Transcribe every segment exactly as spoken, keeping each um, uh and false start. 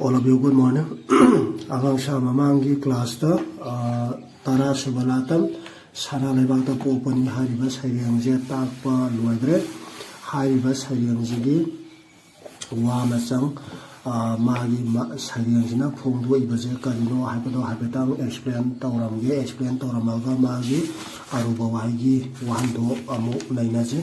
All of you, good morning. ꯑꯉꯥꯡꯁꯥ ꯃꯃꯥꯡꯒꯤ ꯀ꯭ꯂꯥꯁꯇ, ꯑ, ꯇꯔꯥ ꯁꯨꯕ ꯂꯥꯇꯝ, ꯁꯅꯥ ꯂꯩꯕꯥꯛꯇ ꯄꯣꯛꯄꯅꯤ ꯍꯥꯏꯔꯤꯕ ꯁꯩꯔꯦꯡꯁꯦ ꯇꯥꯛꯄ ꯂꯣꯏꯈ꯭ꯔꯦ꯫ ꯍꯥꯏꯔꯤꯕ ꯁꯩꯔꯦꯡꯁꯤꯒꯤ ꯋꯥ ꯃꯆꯪ, ꯑ, ꯃꯥꯒꯤ ꯃ-, ꯁꯩꯔꯦꯡꯁꯤꯅ ꯐꯣꯡꯗꯣꯛꯏꯕꯁꯦ ꯀꯔꯤꯅꯣ ꯍꯥꯏꯕꯗꯣ ꯍꯥꯏꯐꯦꯠꯇꯪ ꯑꯦꯛꯁꯄ꯭ꯂꯦꯟ ꯇꯧꯔꯝꯒꯦ꯫ ꯑꯦꯛꯁꯄ꯭ꯂꯦꯟ ꯇꯧꯔꯝꯃꯒ ꯃꯥꯒꯤ ꯑꯔꯨꯕ ꯋꯥꯍꯩꯒꯤ ꯋꯥꯍꯟꯊꯣꯛ ꯑꯃꯨꯛ ꯅꯩꯅꯁꯤ꯫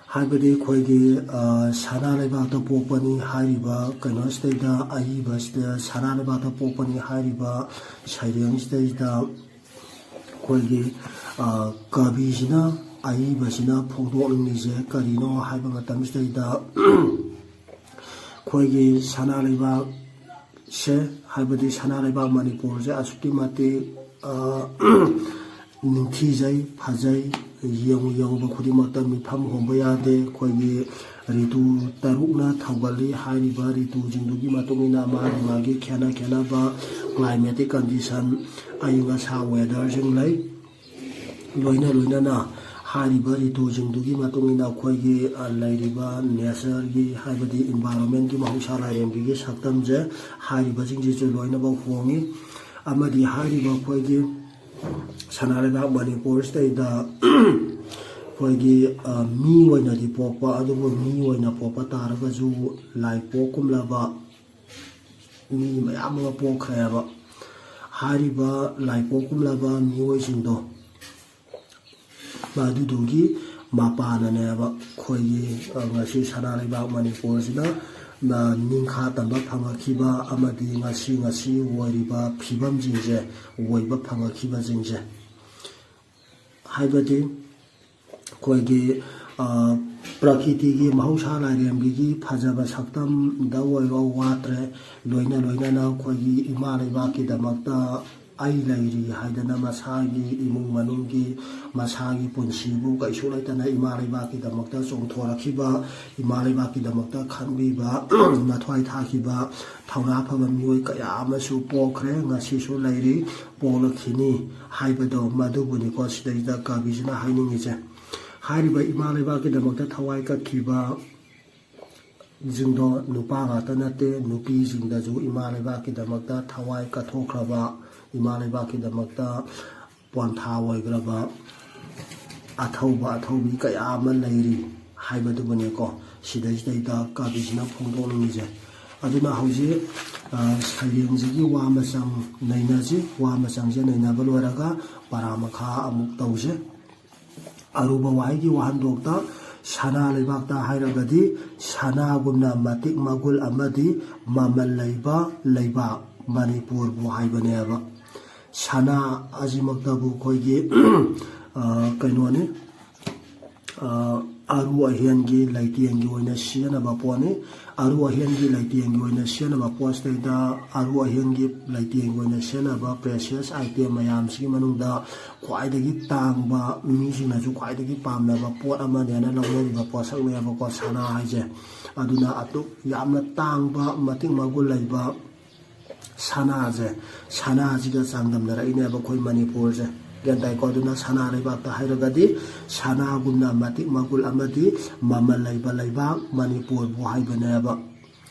ꯍꯥꯏꯕꯗꯤ ꯑꯩꯈꯣꯏꯒꯤ, ꯑ, ꯁꯅꯥ ꯂꯩꯕꯥꯛꯇ ꯄꯣꯛꯄꯅꯤ ꯍꯥꯏꯔꯤꯕ ꯀꯩꯅꯣꯁꯤꯗꯩꯗ, ꯑꯏꯕꯁꯤꯗ, ꯁꯅꯥ ꯂꯩꯕꯥꯛꯇ ꯄꯣꯛꯄꯅꯤ ꯍꯥꯏꯔꯤꯕ ꯁꯩꯔꯦꯡꯁꯤꯗꯩꯗ ꯑꯩꯈꯣꯏꯒꯤ, ꯑ, ꯀꯕꯤꯁꯤꯅ, ꯑꯏꯕꯁꯤꯅ ꯐꯣꯡꯗꯣꯛꯅꯤꯡꯉꯤꯁꯦ ꯀꯔꯤꯅꯣ ꯍꯥꯏꯕ ꯃꯇꯝꯁꯤꯗꯩꯗ, ꯑꯩꯈꯣꯏꯒꯤ ꯁꯅꯥ ꯂꯩꯕꯥꯛ ꯁꯦ, ꯍꯥꯏꯕꯗꯤ ꯁꯅꯥ ꯂꯩꯕꯥꯛ ꯃꯅꯤꯄꯨꯔꯁꯦ ꯑꯁꯨꯛꯀꯤ ꯃꯇꯤꯛ, ꯑ, ꯅꯤꯡꯊꯤꯖꯩ, ꯐꯖꯩ, ꯌꯦꯡꯉꯨ ꯌꯦꯡꯉꯨꯕ ꯈꯨꯗꯤꯡꯃꯛꯇ ꯃꯤꯐꯝ ꯍꯣꯡꯕ ꯌꯥꯗꯦ꯫ ꯑꯩꯈꯣꯏꯒꯤ ꯔꯤꯇꯨ ꯇꯔꯨꯛꯅ ꯊꯧꯒꯜꯂꯤ꯫ ꯍꯥꯏꯔꯤꯕ ꯔꯤꯇꯨꯁꯤꯡꯗꯨꯒꯤ ꯃꯇꯨꯡ ꯏꯟꯅ ꯃꯥꯒꯤ ꯃꯥꯒꯤ ꯈꯦꯠꯅ ꯈꯦꯠꯅꯕ climatic condition, ꯑꯏꯪ ꯑꯁꯥ, weatherꯁꯤꯡ ꯂꯩ꯫ ꯂꯣꯏꯅ ꯂꯣꯏꯅꯅ ꯍꯥꯏꯔꯤꯕ ꯔꯤꯇꯨꯁꯤꯡꯗꯨꯒꯤ ꯃꯇꯨꯡ ꯏꯟꯅ ꯑꯩꯈꯣꯏꯒꯤ, ꯑ, ꯂꯩꯔꯤꯕ natureꯒꯤ, ꯍꯥꯏꯕꯗꯤ environmentꯀꯤ, ꯃꯍꯧꯁꯥ ꯂꯥꯏꯔꯦꯝꯕꯤꯒꯤ ꯁꯛꯇꯝꯁꯦ, ꯍꯥꯏꯔꯤꯕꯁꯤꯡꯁꯤꯁꯨ ꯂꯣꯏꯅꯃꯛ ꯍꯣꯡꯉꯤ꯫ ꯑꯃꯗꯤ ꯍꯥꯏꯔꯤꯕ ꯑꯩꯈꯣꯏꯒꯤ ꯁꯅꯥ ꯂꯩꯕꯥꯛ ꯃꯅꯤꯄꯨꯔꯁꯤꯗꯩꯗ ꯑꯩꯈꯣꯏꯒꯤ, ꯑ, ꯃꯤ ꯑꯣꯏꯅꯗꯤ ꯄꯣꯛꯄ, ꯑꯗꯨꯕꯨ ꯃꯤ ꯑꯣꯏꯅ ꯄꯣꯛꯄ ꯇꯥꯔꯒꯁꯨ ꯂꯥꯏꯄꯣꯛꯀꯨꯝꯂꯕ ꯃꯤ ꯃꯌꯥꯝ ꯑꯃ ꯄꯣꯛꯈ꯭ꯔꯦꯕ꯫ ꯍꯥꯏꯔꯤꯕ ꯂꯥꯏꯄꯣꯛꯀꯨꯝꯂꯕ ꯃꯤꯑꯣꯏꯁꯤꯡꯗꯣ, ꯃꯗꯨꯗꯨꯒꯤ ꯃꯄꯥꯟꯅꯅꯦꯕ ꯑꯩꯈꯣꯏꯒꯤ, ꯑ, ꯉꯁꯤ ꯁꯅꯥ ꯂꯩꯕꯥꯛ ꯃꯅꯤꯄꯨꯔꯁꯤꯗ, ꯑ, ꯅꯤꯡꯈꯥ ꯇꯝꯕ ꯐꯪꯉꯛꯈꯤꯕ ꯑꯃꯗꯤ ꯉꯁꯤ, ꯉꯁꯤ ꯑꯣꯏꯔꯤꯕ ꯐꯤꯕꯝꯁꯤꯡꯁꯦ, ꯑꯣꯏꯕ ꯐꯪꯉꯛꯈꯤꯕꯁꯤꯡꯁꯦ꯫ ꯍꯥꯏꯕꯗꯤ ꯑꯩꯈꯣꯏꯒꯤ, ꯑ, ꯄ꯭ꯔꯀꯤꯇꯤꯒꯤ, ꯃꯍꯧꯁꯥ ꯂꯥꯏꯔꯦꯝꯕꯤꯒꯤ ꯐꯖꯕ ꯁꯛꯇꯝꯗ ꯑꯣꯏꯔꯣ ꯋꯥꯠꯇ꯭ꯔꯦ꯫ ꯂꯣꯏꯅ ꯂꯣꯏꯅꯅ ꯑꯩꯈꯣꯏꯒꯤ ꯏꯃꯥ ꯂꯩꯕꯥꯛꯀꯤꯗꯃꯛꯇ ꯑꯩ ꯂꯩꯔꯤ ꯍꯥꯏꯗꯅ ꯃꯁꯥꯒꯤ ꯏꯃꯨꯡ ꯃꯅꯨꯡꯒꯤ, ꯃꯁꯥꯒꯤ ꯄꯨꯟꯁꯤꯕꯨ ꯀꯩꯁꯨ ꯂꯩꯇꯅ ꯏꯃꯥ ꯂꯩꯕꯥꯛꯀꯤꯗꯃꯛꯇ ꯆꯣꯡꯊꯣꯔꯛꯈꯤꯕ, ꯏꯃꯥ ꯂꯩꯕꯥꯛꯀꯤꯗꯃꯛꯇ ꯈꯟꯕꯤꯕ, ꯃꯊ꯭ꯋꯥꯏ ꯊꯥꯈꯤꯕ ꯊꯧꯅꯥ ꯐꯕ ꯃꯤꯑꯣꯏ ꯀꯌꯥ ꯑꯃꯁꯨ ꯄꯣꯛꯈ꯭ꯔꯦ, ꯉꯁꯤꯁꯨ ꯂꯩꯔꯤ, ꯄꯣꯛꯂꯛꯈꯤꯅꯤ ꯍꯥꯏꯕꯗꯣ ꯃꯗꯨꯕꯨꯅꯤꯀꯣ ꯁꯤꯗꯩꯗ ꯀꯕꯤꯁꯤꯅ ꯍꯥꯏꯅꯤꯡꯉꯤꯁꯦ꯫ ꯍꯥꯏꯔꯤꯕ ꯏꯃꯥ ꯂꯩꯕꯥꯛꯀꯤꯗꯃꯛꯇ ꯊꯋꯥꯏ ꯀꯠꯈꯤꯕ, ꯁꯤꯡꯗꯣ ꯅꯨꯄꯥ ꯉꯥꯛꯇ ꯅꯠꯇꯦ, ꯅꯨꯄꯤꯁꯤꯡꯗꯁꯨ ꯏꯃꯥ ꯂꯩꯕꯥꯛꯀꯤꯗꯃꯛꯇ ꯊꯋꯥꯏ ꯀꯠꯊꯣꯛꯈ꯭ꯔꯕ, ꯏꯃꯥ ꯂꯩꯕꯥꯛꯀꯤꯗꯃꯛꯇ ꯄꯣꯟꯊꯥ ꯑꯣꯏꯈ꯭ꯔꯕ ꯑꯊꯧꯕ ꯑꯊꯧꯕꯤ ꯀꯌꯥ ꯑꯃ ꯂꯩꯔꯤ ꯍꯥꯏꯕꯗꯨꯕꯨꯅꯦꯀꯣ, ꯁꯤꯗꯩꯁꯤꯗꯩꯗ ꯀꯕꯤꯁꯤꯅ ꯐꯣꯡꯗꯣꯛꯅꯤꯡꯉꯤꯁꯦ꯫ ꯑꯗꯨꯅ ꯍꯧꯖꯤꯛ, ꯑ, ꯁꯩꯔꯦꯡꯁꯤꯒꯤ ꯋꯥ ꯃꯆꯪ ꯅꯩꯅꯁꯤ꯫ ꯋꯥ ꯃꯆꯪꯁꯦ ꯅꯩꯅꯕ ꯂꯣꯏꯔꯒ ꯄꯔꯥ ꯃꯈꯥ ꯑꯃꯨꯛ ꯇꯧꯁꯦ꯫ ꯑꯔꯨꯕ ꯋꯥꯍꯩꯒꯤ ꯋꯥꯍꯟꯊꯣꯛꯇ, ꯁꯅꯥ ꯂꯩꯕꯥꯛꯇ ꯍꯥꯏꯔꯒꯗꯤ ꯁꯅꯥꯒꯨꯝꯅ ꯃꯇꯤꯛ ꯃꯒꯨꯜ ꯑꯃꯗꯤ ꯃꯃꯜ ꯂꯩꯕ ꯂꯩꯕꯥꯛ ꯃꯅꯤꯄꯨꯔꯕꯨ ꯍꯥꯏꯕꯅꯦꯕ꯫ ꯁꯅꯥ ꯑꯁꯤꯃꯛꯇꯕꯨ ꯑꯩꯈꯣꯏꯒꯤ, ꯑ, ꯀꯩꯅꯣꯅꯤ, ꯑ, ꯑꯔꯨ ꯑꯍꯦꯟꯒꯤ ꯂꯩꯇꯦꯡꯒꯤ ꯑꯣꯏꯅ ꯁꯤꯖꯤꯟꯅꯕ ꯄꯣꯠꯅꯤ꯫ ꯑꯔꯨ ꯑꯍꯦꯟꯒꯤ ꯂꯩꯇꯦꯡꯒꯤ ꯑꯣꯏꯅ ꯁꯤꯖꯤꯟꯅꯕ ꯄꯣꯠꯁꯤꯗꯩꯗ ꯑꯔꯨ ꯑꯍꯦꯟꯒꯤ ꯂꯩꯇꯦꯡꯒꯤ ꯑꯣꯏꯅ ꯁꯤꯖꯤꯟꯅꯕ precious item ꯃꯌꯥꯝꯁꯤꯒꯤ ꯃꯅꯨꯡꯗ ꯈ꯭ꯋꯥꯏꯗꯒꯤ ꯇꯥꯡꯕ, ꯃꯤꯁꯤꯡꯅꯁꯨ ꯈ꯭ꯋꯥꯏꯗꯒꯤ ꯄꯥꯝꯅꯕ ꯄꯣꯠ ꯑꯃꯅꯦꯅ ꯂꯧꯅꯔꯤꯕ ꯄꯣꯠꯁꯛꯅꯦꯕꯀꯣ, ꯁꯅꯥ ꯍꯥꯏꯁꯦ꯫ ꯑꯗꯨꯅ ꯑꯗꯨꯛ ꯌꯥꯝꯅ ꯇꯥꯡꯕ, ꯃꯇꯤꯛ ꯃꯒꯨꯟ ꯂꯩꯕ ꯁꯅꯥꯁꯦ, ꯁꯅꯥꯁꯤꯒ ꯆꯥꯡꯗꯝꯅꯔꯛꯏꯅꯦꯕ ꯑꯩꯈꯣꯏ ꯃꯅꯤꯄꯨꯔꯁꯦ꯫ ꯒ꯭ꯌꯥꯟ ꯇꯥꯏꯀꯣ? ꯑꯗꯨꯅ ꯁꯅꯥ ꯂꯩꯕꯥꯛꯇ ꯍꯥꯏꯔꯒꯗꯤ ꯁꯅꯥꯒꯨꯝꯅ ꯃꯇꯤꯛ ꯃꯒꯨꯜ ꯑꯃꯗꯤ ꯃꯃꯜ ꯂꯩꯕ ꯂꯩꯕꯥꯛ ꯃꯅꯤꯄꯨꯔꯕꯨ ꯍꯥꯏꯕꯅꯦꯕ꯫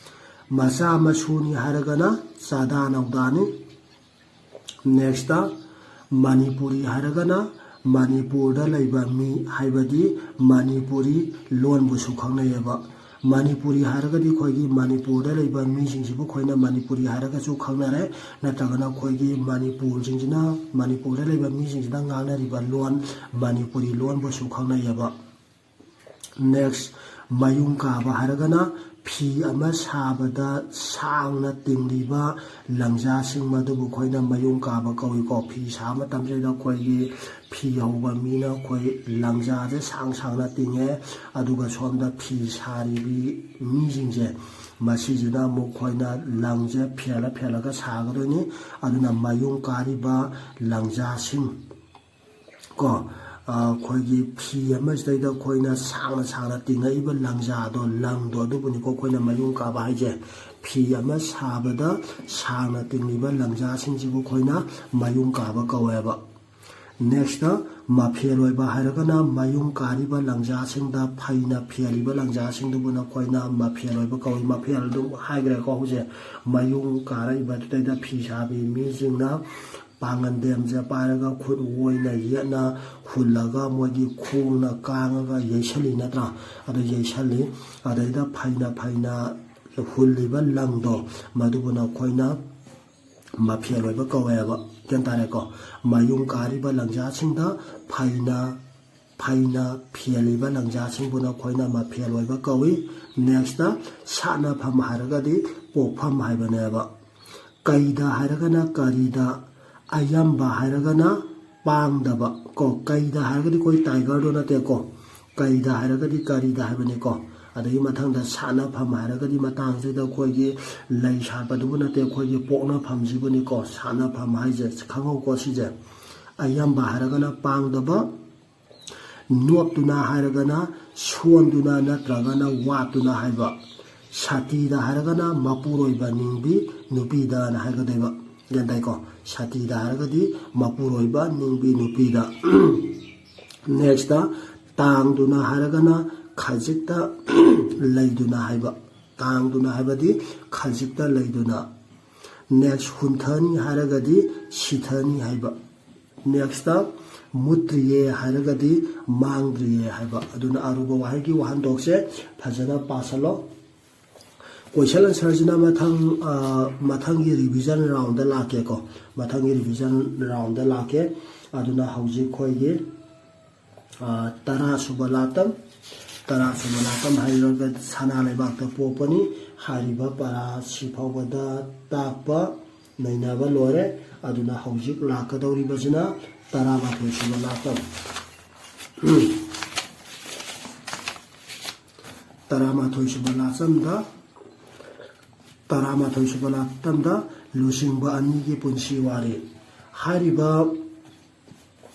ꯃꯆꯥ ꯃꯁꯨꯅꯤ ꯍꯥꯏꯔꯒꯅ ꯆꯥꯗꯥ ꯅꯧꯗꯥꯅꯤ꯫ Next, ꯃꯅꯤꯄꯨꯔꯤ ꯍꯥꯏꯔꯒꯅ ꯃꯅꯤꯄꯨꯔꯗ ꯂꯩꯕ ꯃꯤ, ꯍꯥꯏꯕꯗꯤ ꯃꯅꯤꯄꯨꯔꯤ ꯂꯣꯟꯕꯨꯁꯨ ꯈꯪꯅꯩꯌꯦꯕ꯫ ꯃꯅꯤꯄꯨꯔꯤ ꯍꯥꯏꯔꯒꯗꯤ ꯑꯩꯈꯣꯏꯒꯤ ꯃꯅꯤꯄꯨꯔꯗ ꯂꯩꯕ ꯃꯤꯁꯤꯡꯁꯤꯕꯨ ꯑꯩꯈꯣꯏꯅ ꯃꯅꯤꯄꯨꯔꯤ ꯍꯥꯏꯔꯒꯁꯨ ꯈꯪꯅꯔꯦ, ꯅꯠꯇ꯭ꯔꯒꯅ ꯑꯩꯈꯣꯏꯒꯤ ꯃꯅꯤꯄꯨꯔꯁꯤꯡꯁꯤꯅ, ꯃꯅꯤꯄꯨꯔꯗ ꯂꯩꯕ ꯃꯤꯁꯤꯡꯁꯤꯅ ꯉꯥꯡꯅꯔꯤꯕ ꯂꯣꯟ, ꯃꯅꯤꯄꯨꯔꯤ ꯂꯣꯟꯕꯨꯁꯨ ꯈꯪꯅꯩꯌꯦꯕ꯫ Next, ꯃꯌꯨꯡ ꯀꯥꯕ ꯍꯥꯏꯔꯒꯅ ꯐꯤ ꯑꯃ ꯁꯥꯕꯗ ꯁꯥꯡꯅ ꯇꯤꯡꯂꯤꯕ ꯂꯪꯖꯥꯁꯤꯡ, ꯃꯗꯨꯕꯨ ꯑꯩꯈꯣꯏꯅ ꯃꯌꯨꯡ ꯀꯥꯕ ꯀꯧꯏꯀꯣ꯫ ꯐꯤ ꯁꯥꯕ ꯃꯇꯝꯁꯤꯗ ꯑꯩꯈꯣꯏꯒꯤ ꯐꯤ ꯍꯧꯕ ꯃꯤꯅ ꯑꯩꯈꯣꯏ ꯂꯪꯖꯥꯁꯦ ꯁꯥꯡ ꯁꯥꯡꯅ ꯇꯤꯡꯉꯦ, ꯑꯗꯨꯒ ꯁꯣꯝꯗ ꯐꯤ ꯁꯥꯔꯤꯕꯤ ꯃꯤꯁꯤꯡꯁꯦ, ꯃꯁꯤꯁꯤꯅ ꯑꯃꯨꯛ ꯑꯩꯈꯣꯏꯅ ꯂꯪꯁꯦ ꯐꯦꯜꯂ ꯐꯦꯜꯂꯒ ꯁꯥꯒꯗꯣꯏꯅꯤ꯫ ꯑꯗꯨꯅ ꯃꯌꯨꯡ ꯀꯥꯔꯤꯕ ꯂꯪꯖꯥꯁꯤꯡ ꯀꯣ, ꯑ, ꯑꯩꯈꯣꯏꯒꯤ ꯐꯤ ꯑꯃꯁꯤꯗꯩꯗ ꯑꯩꯈꯣꯏꯅ ꯁꯥꯡꯅ ꯁꯥꯡꯅ ꯇꯤꯡꯉꯛꯏꯕ ꯂꯪꯖꯥꯗꯣ, ꯂꯪꯗꯣ, ꯑꯗꯨꯕꯨꯅꯤꯀꯣ ꯑꯩꯈꯣꯏꯅ ꯃꯌꯨꯡ ꯀꯥꯕ ꯍꯥꯏꯁꯦ꯫ ꯐꯤ ꯑꯃ ꯁꯥꯕꯗ ꯁꯥꯡꯅ ꯇꯤꯡꯂꯤꯕ ꯂꯪꯖꯥꯁꯤꯡꯁꯤꯕꯨ ꯑꯩꯈꯣꯏꯅ ꯃꯌꯨꯡ ꯀꯥꯕ ꯀꯧꯋꯦꯕ꯫ Next, ꯃꯐꯦꯜ ꯑꯣꯏꯕ ꯍꯥꯏꯔꯒꯅ ꯃꯌꯨꯡ ꯀꯥꯔꯤꯕ ꯂꯪꯖꯥꯁꯤꯡꯗ ꯐꯩꯅ ꯐꯦꯜꯂꯤꯕ ꯂꯪꯖꯥꯁꯤꯡꯗꯨꯕꯨ ꯅꯈꯣꯏꯅ ꯃꯐꯦꯜ ꯑꯣꯏꯕ ꯀꯧꯏ꯫ ꯃꯐꯦꯜ ꯑꯗꯨꯝ ꯍꯥꯏꯈ꯭ꯔꯦꯀꯣ ꯍꯧꯖꯤꯛ꯫ ꯃꯌꯨꯡ ꯀꯥꯔꯛꯏꯕꯗꯨꯗꯩꯗ ꯐꯤ ꯁꯥꯕꯤ ꯃꯤꯁꯤꯡꯅ ꯄꯥꯡꯒꯟꯗꯦꯝꯁꯦ ꯄꯥꯏꯔꯒ ꯈꯨꯠ ꯑꯣꯏꯅ ꯌꯦꯠꯅ ꯍꯨꯜꯂꯒ ꯃꯣꯏꯒꯤ ꯈꯣꯡꯅ ꯀꯥꯡꯉꯒ ꯌꯩꯁꯜꯂꯤ ꯅꯠꯇ꯭ꯔꯥ? ꯑꯗꯨ ꯌꯩꯁꯜꯂꯤ꯫ ꯑꯗꯩꯗ ꯐꯩꯅ ꯐꯩꯅ ꯍꯨꯜꯂꯤꯕ ꯂꯪꯗꯣ, ꯃꯗꯨꯕꯨ ꯅꯈꯣꯏꯅ ꯃꯐꯦꯜ ꯑꯣꯏꯕ ꯀꯧꯋꯦꯕ꯫ ꯒ꯭ꯌꯥꯟ ꯇꯥꯔꯦꯀꯣ? ꯃꯌꯨꯡ ꯀꯥꯔꯤꯕ ꯂꯪꯖꯥꯁꯤꯡꯗ ꯐꯩꯅ ꯐꯩꯅ ꯐꯦꯜꯂꯤꯕ ꯂꯪꯖꯥꯁꯤꯡꯕꯨ ꯅꯈꯣꯏꯅ ꯃꯐꯦꯜ ꯑꯣꯏꯕ ꯀꯧꯏ꯫ Next, ꯁꯥꯠꯅꯐꯝ ꯍꯥꯏꯔꯒꯗꯤ ꯄꯣꯛꯐꯝ ꯍꯥꯏꯕꯅꯦꯕ꯫ ꯀꯩꯗ ꯍꯥꯏꯔꯒꯅ ꯀꯔꯤꯗ, ꯑꯌꯥꯝꯕ ꯍꯥꯏꯔꯒꯅ ꯄꯥꯡꯗꯕ ꯀꯣ꯫ ꯀꯩꯗ ꯍꯥꯏꯔꯒꯗꯤ ꯑꯩꯈꯣꯏ tigerꯗꯣ ꯅꯠꯇꯦꯀꯣ꯫ ꯀꯩꯗ ꯍꯥꯏꯔꯒꯗꯤ ꯀꯔꯤꯗ ꯍꯥꯏꯕꯅꯤꯀꯣ꯫ ꯑꯗꯒꯤ ꯃꯊꯪꯗ ꯁꯥꯠꯅꯐꯝ ꯍꯥꯏꯔꯒꯗꯤ ꯃꯇꯥꯡꯁꯤꯗ ꯑꯩꯈꯣꯏꯒꯤ ꯂꯩ ꯁꯥꯠꯄꯗꯨꯕꯨ ꯅꯠꯇꯦ, ꯑꯩꯈꯣꯏꯒꯤ ꯄꯣꯛꯅꯐꯝꯁꯤꯕꯨꯅꯤꯀꯣ ꯁꯥꯠꯅꯐꯝ ꯍꯥꯏꯁꯦ꯫ ꯈꯪꯍꯧꯀꯣ ꯁꯤꯁꯦ꯫ ꯑꯌꯥꯝꯕ ꯍꯥꯏꯔꯒꯅ ꯄꯥꯡꯗꯕ, ꯅꯣꯠꯇꯨꯅ ꯍꯥꯏꯔꯒꯅ ꯁꯣꯟꯗꯨꯅ ꯅꯠꯇ꯭ꯔꯒꯅ ꯋꯥꯠꯇꯨꯅ ꯍꯥꯏꯕ꯫ ꯁꯥꯇꯤꯗ ꯍꯥꯏꯔꯒꯅ ꯃꯄꯨꯔꯣꯏꯕ ꯅꯤꯡꯕꯤ ꯅꯨꯄꯤꯗꯅ ꯍꯥꯏꯒꯗꯣꯏꯕ꯫ ꯒ꯭ꯌꯥꯟ ꯇꯥꯏꯀꯣ? ꯁꯥꯇꯤꯗ ꯍꯥꯏꯔꯒꯗꯤ ꯃꯄꯨꯔꯣꯏꯕ ꯅꯤꯡꯕꯤ ꯅꯨꯄꯤꯗ꯫ Next, ꯇꯥꯡꯗꯨꯅ ꯍꯥꯏꯔꯒꯅ ꯈꯖꯤꯛꯇ ꯂꯩꯗꯨꯅ ꯍꯥꯏꯕ꯫ ꯇꯥꯡꯗꯨꯅ ꯍꯥꯏꯕꯗꯤ ꯈꯖꯤꯛꯇ ꯂꯩꯗꯨꯅ꯫ Next, ꯍꯨꯟꯊꯅꯤ ꯍꯥꯏꯔꯒꯗꯤ ꯁꯤꯊꯅꯤ ꯍꯥꯏꯕ꯫ Next, ꯃꯨꯠꯇ꯭ꯔꯤꯌꯦ ꯍꯥꯏꯔꯒꯗꯤ ꯃꯥꯡꯗ꯭ꯔꯤꯌꯦ ꯍꯥꯏꯕ꯫ ꯑꯗꯨꯅ ꯑꯔꯨꯕ ꯋꯥꯍꯩꯒꯤ ꯋꯥꯍꯟꯊꯣꯛꯁꯦ ꯐꯖꯅ ꯄꯥꯁꯜꯂꯣ꯫ Question answerꯁꯤꯅ ꯃꯊꯪ, ꯑ, ꯃꯊꯪꯒꯤ revision roundꯗ ꯂꯥꯛꯀꯦꯀꯣ꯫ ꯃꯊꯪꯒꯤ revision roundꯗ ꯂꯥꯛꯀꯦ꯫ ꯑꯗꯨꯅ ꯍꯧꯖꯤꯛ ꯑꯩꯈꯣꯏꯒꯤ, ꯑ, ꯇꯔꯥ ꯁꯨꯕ ꯂꯥꯇꯝ, ꯇꯔꯥ ꯁꯨꯕ ꯂꯥꯇꯝ ꯍꯥꯏꯔꯒ ꯁꯅꯥ ꯂꯩꯕꯥꯛꯇ ꯄꯣꯛꯄꯅꯤ ꯍꯥꯏꯔꯤꯕ ꯄꯔꯥ ꯁꯤ ꯐꯥꯎꯕꯗ ꯇꯥꯛꯄ ꯅꯩꯅꯕ ꯂꯣꯏꯔꯦ꯫ ꯑꯗꯨꯅ ꯍꯧꯖꯤꯛ ꯂꯥꯛꯀꯗꯧꯔꯤꯕꯁꯤꯅ ꯇꯔꯥꯃꯥꯊꯣꯏ ꯁꯨꯕ ꯂꯥꯇꯝ꯫ ꯇꯔꯥꯃꯥꯊꯣꯏ ꯁꯨꯕ ꯂꯥꯆꯝꯗ, ꯇꯔꯥꯃꯥꯊꯣꯏ ꯁꯨꯕ ꯂꯥꯇꯝꯗ ꯂꯨꯆꯤꯡꯕ ꯑꯅꯤꯒꯤ ꯄꯨꯟꯁꯤ ꯋꯥꯔꯤ꯫ ꯍꯥꯏꯔꯤꯕ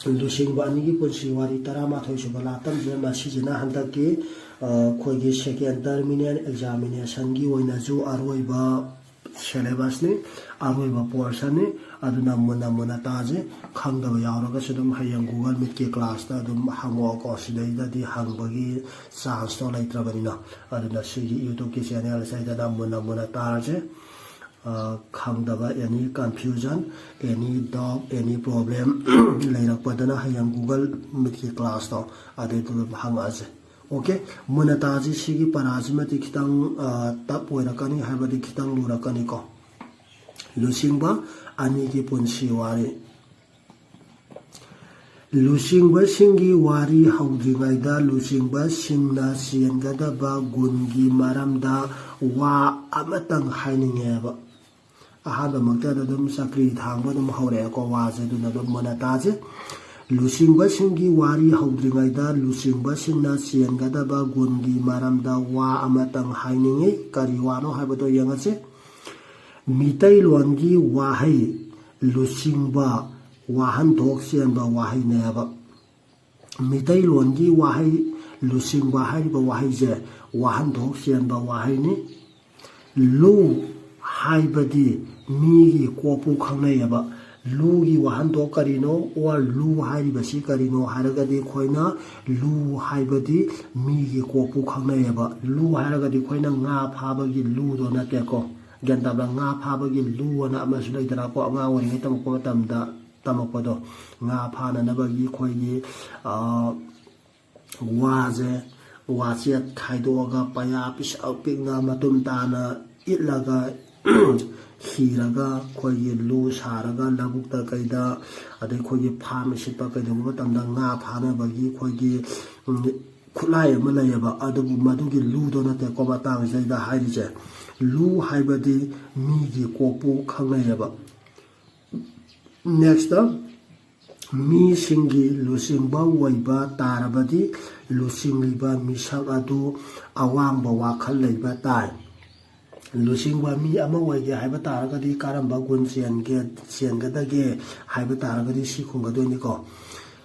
ꯂꯨꯆꯤꯡꯕ ꯑꯅꯤꯒꯤ ꯄꯨꯟꯁꯤ ꯋꯥꯔꯤ ꯇꯔꯥꯃꯥꯊꯣꯏ ꯁꯨꯕ ꯂꯥꯇꯝꯁꯤꯗ ꯃꯁꯤꯁꯤꯅ ꯍꯟꯗꯛꯀꯤ, ꯑ, ꯑꯩꯈꯣꯏꯒꯤ second terminal examinationꯒꯤ ꯑꯣꯏꯅꯁꯨ ꯑꯔꯣꯏꯕ syllabusꯅꯤ, ꯑꯔꯣꯏꯕ portionꯅꯤ꯫ ꯑꯗꯨꯅ ꯃꯨꯟꯅ ꯃꯨꯟꯅ ꯇꯥꯁꯦ꯫ ꯈꯪꯗꯕ ꯌꯥꯎꯔꯒꯁꯨ ꯑꯗꯨꯝ ꯍꯌꯦꯡ Google Meetꯀꯤ classꯇ ꯑꯗꯨꯝ ꯍꯪꯉꯛꯑꯣꯀꯣ꯫ ꯁꯤꯗꯩꯗꯗꯤ ꯍꯪꯕꯒꯤ chanceꯇꯣ ꯂꯩꯇ꯭ꯔꯕꯅꯤꯅ꯫ ꯑꯗꯨꯅ ꯁꯤꯒꯤ YouTubeꯀꯤ channelꯁꯤꯗ ꯃꯨꯟꯅ ꯃꯨꯟꯅ ꯇꯥꯔꯁꯦ꯫ ꯑ, ꯈꯪꯗꯕ, any confusion, any doubt, any problem ꯂꯩꯔꯛꯄꯗꯅ ꯍꯌꯦꯡ Google Meetꯀꯤ classꯇꯣ ꯑꯗꯨꯗ ꯑꯗꯨꯝ ꯍꯪꯉꯛꯑꯁꯦ꯫ Okay, ꯃꯨꯟꯅ ꯇꯥꯁꯤ꯫ ꯁꯤꯒꯤ ꯄꯔꯥꯁꯤꯃꯗꯤ ꯈꯤꯇꯪ, ꯑ, tough ꯑꯣꯏꯔꯛꯀꯅꯤ, ꯍꯥꯏꯕꯗꯤ ꯈꯤꯇꯪ ꯂꯨꯔꯛꯀꯅꯤꯀꯣ꯫ ꯂꯨꯆꯤꯡꯕ ꯑꯅꯤꯒꯤ ꯄꯨꯟꯁꯤ ꯋꯥꯔꯤ꯫ ꯂꯨꯆꯤꯡꯕꯁꯤꯡꯒꯤ ꯋꯥꯔꯤ ꯍꯧꯗ꯭ꯔꯤꯉꯩꯗ ꯂꯨꯆꯤꯡꯕꯁꯤꯡꯅ ꯆꯦꯟꯒꯗꯕ ꯒꯨꯟꯒꯤ ꯃꯔꯝꯗ ꯋꯥ ꯑꯃꯇꯪ ꯍꯥꯏꯅꯤꯡꯉꯦꯕ꯫ ꯑꯍꯥꯟꯕꯃꯛꯇꯗ ꯑꯗꯨꯝ ꯆꯀ꯭ꯔꯤ ꯊꯥꯡꯕ ꯑꯗꯨꯝ ꯍꯧꯔꯛꯑꯦꯀꯣ, ꯋꯥꯁꯦ꯫ ꯑꯗꯨꯅ ꯑꯗꯨꯝ ꯃꯨꯟꯅ ꯇꯥꯁꯦ꯫ ꯂꯨꯆꯤꯡꯕꯁꯤꯡꯒꯤ ꯋꯥꯔꯤ ꯍꯧꯗ꯭ꯔꯤꯉꯩꯗ ꯂꯨꯆꯤꯡꯕꯁꯤꯡꯅ ꯆꯦꯟꯒꯗꯕ ꯒꯨꯟꯒꯤ ꯃꯔꯝꯗ ꯋꯥ ꯑꯃꯇꯪ ꯍꯥꯏꯅꯤꯡꯉꯤ꯫ ꯀꯔꯤ ꯋꯥꯅꯣ ꯍꯥꯏꯕꯗꯣ ꯌꯦꯡꯉꯁꯤ꯫ ꯃꯤꯇꯩꯂꯣꯟꯒꯤ ꯋꯥꯍꯩ ꯂꯨꯆꯤꯡꯕ ꯋꯥꯍꯟꯊꯣꯛ ꯆꯦꯟꯕ ꯋꯥꯍꯩꯅꯦꯕ꯫ ꯃꯤꯇꯩꯂꯣꯟꯒꯤ ꯋꯥꯍꯩ ꯂꯨꯆꯤꯡꯕ ꯍꯥꯏꯔꯤꯕ ꯋꯥꯍꯩꯁꯦ ꯋꯥꯍꯟꯊꯣꯛ ꯆꯦꯟꯕ ꯋꯥꯍꯩꯅꯤ꯫ ꯂꯨ ꯍꯥꯏꯕꯗꯤ ꯃꯤꯒꯤ ꯀꯣꯛꯄꯨ ꯈꯪꯅꯩꯌꯦꯕ꯫ ꯂꯨꯒꯤ ꯋꯥꯍꯟꯊꯣꯛ ꯀꯔꯤꯅꯣ, or ꯂꯨ ꯍꯥꯏꯔꯤꯕꯁꯤ ꯀꯔꯤꯅꯣ ꯍꯥꯏꯔꯒꯗꯤ, ꯑꯩꯈꯣꯏꯅ ꯂꯨ ꯍꯥꯏꯕꯗꯤ ꯃꯤꯒꯤ ꯀꯣꯛꯄꯨ ꯈꯪꯅꯩꯌꯦꯕ꯫ ꯂꯨ ꯍꯥꯏꯔꯒꯗꯤ ꯑꯩꯈꯣꯏꯅ ꯉꯥ ꯐꯥꯕꯒꯤ ꯂꯨꯗꯣ ꯅꯠꯇꯦꯀꯣ꯫ ꯒ꯭ꯌꯥꯟ ꯇꯥꯕ꯭ꯔꯥ? ꯉꯥ ꯐꯥꯕꯒꯤ ꯂꯨ ꯑꯅ ꯑꯃꯁꯨ ꯂꯩꯗꯅꯀꯣ, ꯑꯉꯥꯡ ꯑꯣꯏꯔꯤꯉꯩ ꯇꯝꯃꯛꯄ ꯃꯇꯝꯗ ꯇꯝꯃꯛꯄꯗꯣ꯫ ꯉꯥ ꯐꯥꯅꯅꯕꯒꯤ ꯑꯩꯈꯣꯏꯒꯤ, ꯑ, ꯋꯥꯁꯦ, ꯋꯥꯆꯦꯠ ꯈꯥꯏꯗꯣꯛꯑꯒ ꯄꯩꯌꯥ ꯄꯤꯁꯛ ꯄꯤꯛꯅ ꯃꯇꯨꯝ ꯇꯥꯅ ꯏꯠꯂꯒ ꯍꯤꯔꯒ ꯑꯩꯈꯣꯏꯒꯤ ꯂꯨ ꯁꯥꯔꯒ ꯂꯧꯕꯨꯛꯇ ꯀꯩꯗ, ꯑꯗꯩ ꯑꯩꯈꯣꯏꯒꯤ farm ꯁꯤꯠꯄ ꯀꯩꯗꯧꯕ ꯃꯇꯝꯗ ꯉꯥ ꯐꯥꯅꯕꯒꯤ ꯑꯩꯈꯣꯏꯒꯤ, ꯎꯝ, ꯈꯨꯠꯂꯥꯏ ꯑꯃ ꯂꯩꯌꯦꯕ꯫ ꯑꯗꯨꯕꯨ ꯃꯗꯨꯒꯤ ꯂꯨꯗꯣ ꯅꯠꯇꯦꯀꯣ ꯃꯇꯥꯡꯁꯤꯗꯩꯗ ꯍꯥꯏꯔꯤꯁꯦ꯫ ꯂꯨ ꯍꯥꯏꯕꯗꯤ ꯃꯤꯒꯤ ꯀꯣꯛꯄꯨ ꯈꯪꯅꯩꯌꯦꯕ꯫ Next, ꯃꯤꯁꯤꯡꯒꯤ ꯂꯨꯆꯤꯡꯕ ꯑꯣꯏꯕ ꯇꯥꯔꯕꯗꯤ ꯂꯨꯆꯤꯡꯂꯤꯕ ꯃꯤꯁꯛ ꯑꯗꯨ ꯑꯋꯥꯡꯕ ꯋꯥꯈꯜ ꯂꯩꯕ ꯇꯥꯏ꯫ ꯂꯨꯆꯤꯡꯕ ꯃꯤ ꯑꯃ ꯑꯣꯏꯒꯦ ꯍꯥꯏꯕ ꯇꯥꯔꯒꯗꯤ ꯀꯔꯝꯕ ꯒꯨꯟ ꯆꯦꯟꯒꯦ, ꯆꯦꯟꯒꯗꯒꯦ ꯍꯥꯏꯕ ꯇꯥꯔꯒꯗꯤ ꯁꯤ ꯈꯨꯝꯒꯗꯣꯏꯅꯤꯀꯣ꯫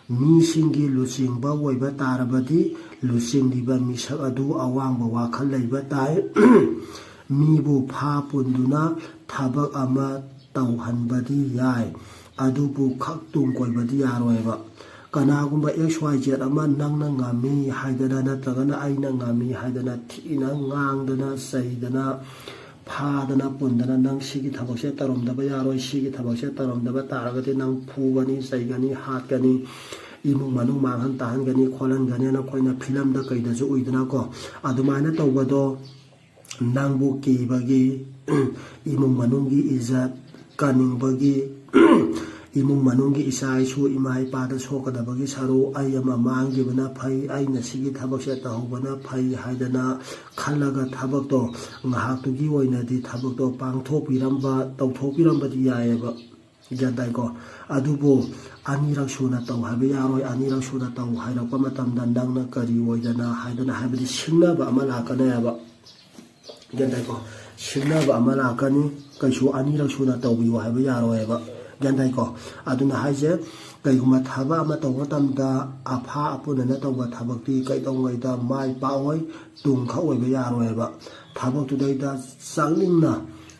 ꯃꯤꯁꯤꯡꯒꯤ ꯂꯨꯆꯤꯡꯕ ꯑꯣꯏꯕ ꯇꯥꯔꯕꯗꯤ ꯂꯨꯆꯤꯡꯂꯤꯕ ꯃꯤꯁꯛ ꯑꯗꯨ ꯑꯋꯥꯡꯕ ꯋꯥꯈꯜ ꯂꯩꯕ ꯇꯥꯏ꯫ ꯃꯤꯕꯨ ꯐꯥ ꯄꯨꯟꯗꯨꯅ ꯊꯕꯛ ꯑꯃ ꯇꯧꯍꯟꯕꯗꯤ ꯌꯥꯏ, ꯑꯗꯨꯕꯨ ꯈꯛ ꯇꯨꯡ ꯀꯣꯏꯕꯗꯤ ꯌꯥꯔꯣꯏꯕ꯫ ꯀꯅꯥꯒꯨꯝꯕ ꯑꯦꯛꯁ ꯋꯥꯏ ꯖꯦꯠ ꯑꯃ ꯅꯪꯅ ꯉꯝꯃꯤ ꯍꯥꯏꯗꯅ ꯅꯠꯇ꯭ꯔꯒꯅ ꯑꯩꯅ ꯉꯝꯃꯤ ꯍꯥꯏꯗꯅ ꯊꯤꯅ ꯉꯥꯡꯗꯅ ꯆꯩꯗꯅ ꯐꯥꯗꯅ ꯄꯨꯟꯗꯅ ꯅꯪ ꯁꯤꯒꯤ ꯊꯕꯛꯁꯦ ꯇꯧꯔꯝꯗꯕ ꯌꯥꯔꯣꯏ, ꯁꯤꯒꯤ ꯊꯕꯛꯁꯦ ꯇꯧꯔꯝꯗꯕ ꯇꯥꯔꯒꯗꯤ ꯅꯪ ꯐꯨꯒꯅꯤ, ꯆꯩꯒꯅꯤ, ꯍꯥꯠꯀꯅꯤ, ꯏꯃꯨꯡ ꯃꯅꯨꯡ ꯃꯥꯡꯍꯟ ꯇꯥꯍꯟꯒꯅꯤ, ꯈꯣꯠꯍꯟꯒꯅꯤꯅ ꯑꯩꯈꯣꯏꯅ ꯐꯤꯂꯝꯗ ꯀꯩꯗꯁꯨ ꯎꯏꯗꯅꯀꯣ꯫ ꯑꯗꯨꯃꯥꯏꯅ ꯇꯧꯕꯗꯣ ꯅꯪꯕꯨ ꯀꯤꯕꯒꯤ, ꯏꯃꯨꯡ ꯃꯅꯨꯡꯒꯤ ꯏꯖꯠ ꯀꯟꯅꯤꯡꯕꯒꯤ, ꯏꯃꯨꯡ ꯃꯅꯨꯡꯒꯤ ꯏꯆꯥ ꯏꯁꯨ ꯏꯃꯥ ꯏꯄꯥꯗ ꯁꯣꯛꯀꯗꯕꯒꯤ ꯁꯔꯨꯛ ꯑꯩ ꯑꯃ ꯃꯥꯡꯈꯤꯕꯅ ꯐꯩ, ꯑꯩꯅ ꯁꯤꯒꯤ ꯊꯕꯛꯁꯦ ꯇꯧꯍꯧꯕꯅ ꯐꯩ ꯍꯥꯏꯗꯅ ꯈꯜꯂꯒ ꯊꯕꯛꯇꯣ ꯉꯥꯏꯍꯥꯛꯇꯨꯒꯤ ꯑꯣꯏꯅꯗꯤ ꯊꯕꯛꯇꯣ ꯄꯥꯡꯊꯣꯛꯄꯤꯔꯝꯕ, ꯇꯧꯊꯣꯛꯄꯤꯔꯝꯕꯗꯤ ꯌꯥꯏꯑꯕ꯫ ꯒ꯭ꯌꯥꯟ ꯇꯥꯏꯀꯣ? ꯑꯗꯨꯕꯨ ꯑꯅꯤꯔꯛ ꯁꯨꯅ ꯇꯧ ꯍꯥꯏꯕ ꯌꯥꯔꯣꯏ꯫ ꯑꯅꯤꯔꯛ ꯁꯨꯅ ꯇꯧ ꯍꯥꯏꯔꯛꯄ ꯃꯇꯝꯗ ꯅꯪꯅ ꯀꯔꯤ ꯑꯣꯏꯗꯅ ꯍꯥꯏꯗꯅ ꯍꯥꯏꯕꯗꯤ ꯁꯤꯡꯅꯕ ꯑꯃ ꯂꯥꯛꯀꯅꯦꯕ꯫ ꯒ꯭ꯌꯥꯟ ꯇꯥꯏꯀꯣ? ꯁꯤꯡꯅꯕ ꯑꯃ ꯂꯥꯛꯀꯅꯤ꯫ ꯀꯩꯁꯨ ꯑꯅꯤꯔꯛ ꯁꯨꯅ ꯇꯧꯕꯤꯌꯨ ꯍꯥꯏꯕ ꯌꯥꯔꯣꯏꯕ꯫ ꯒ꯭ꯌꯥꯟ ꯇꯥꯏꯀꯣ? ꯑꯗꯨꯅ ꯍꯥꯏꯁꯦ, ꯀꯩꯒꯨꯝꯕ ꯊꯕꯛ ꯑꯃ ꯇꯧꯕ ꯃꯇꯝꯗ ꯑꯐꯥ ꯑꯄꯨꯟꯅꯅ ꯇꯧꯕ ꯊꯕꯛꯇꯤ ꯀꯩꯗꯧꯉꯩꯗ ꯃꯥꯏ ꯄꯥꯛꯑꯣꯏ, ꯇꯨꯡꯈꯛ ꯑꯣꯏꯕ ꯌꯥꯔꯣꯏꯕ꯫ ꯊꯕꯛꯇꯨꯗꯩꯗ ꯆꯪꯅꯤꯡꯅ